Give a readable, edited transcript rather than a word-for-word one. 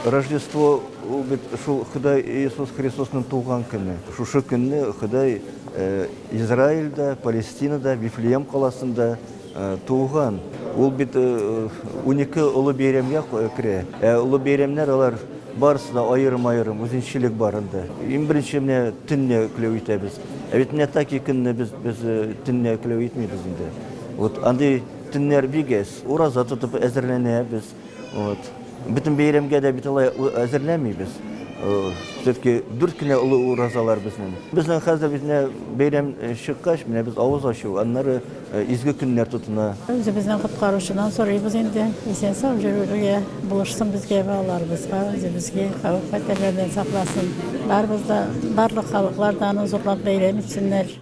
Рождество ул бит шул Ходай Иисус Христосның туган көне. Шушы көнне Ходай Израильдә, Палестинада, Вифлеем каласында туган. Ул бит 12 олы бәйрәмгә керә. Ә олы бәйрәмнәр алар барысы да аерым-аерым, үзенчәлек бар анда. Иң беренче менә төнне кләү итәбез. Ә бит менә таки көнне без без төнне кләү итмибез инде. Вот андый төннәр бик әз. Ураза тотып әзерләнәбез. Вот. Бөтен бәйрәмгә дә бит алай әзерләмибез. Все-таки дүрт кенә олы уразалар безнең. Безнең хәзер бит менә бәйрәм чыккач, менә без авыз ачу, аннары изге көннәр тотына. Үзебезнең коткаручыдан сорыйбыз инде, исән-сау йөрергә булышсын безгә, балаларыбызга, үзебезгә хәвеф-хәтәрләрдән сакласын. Барыбыз да, барлык халыклар да аны зурлап бәйрәм итсеннәр.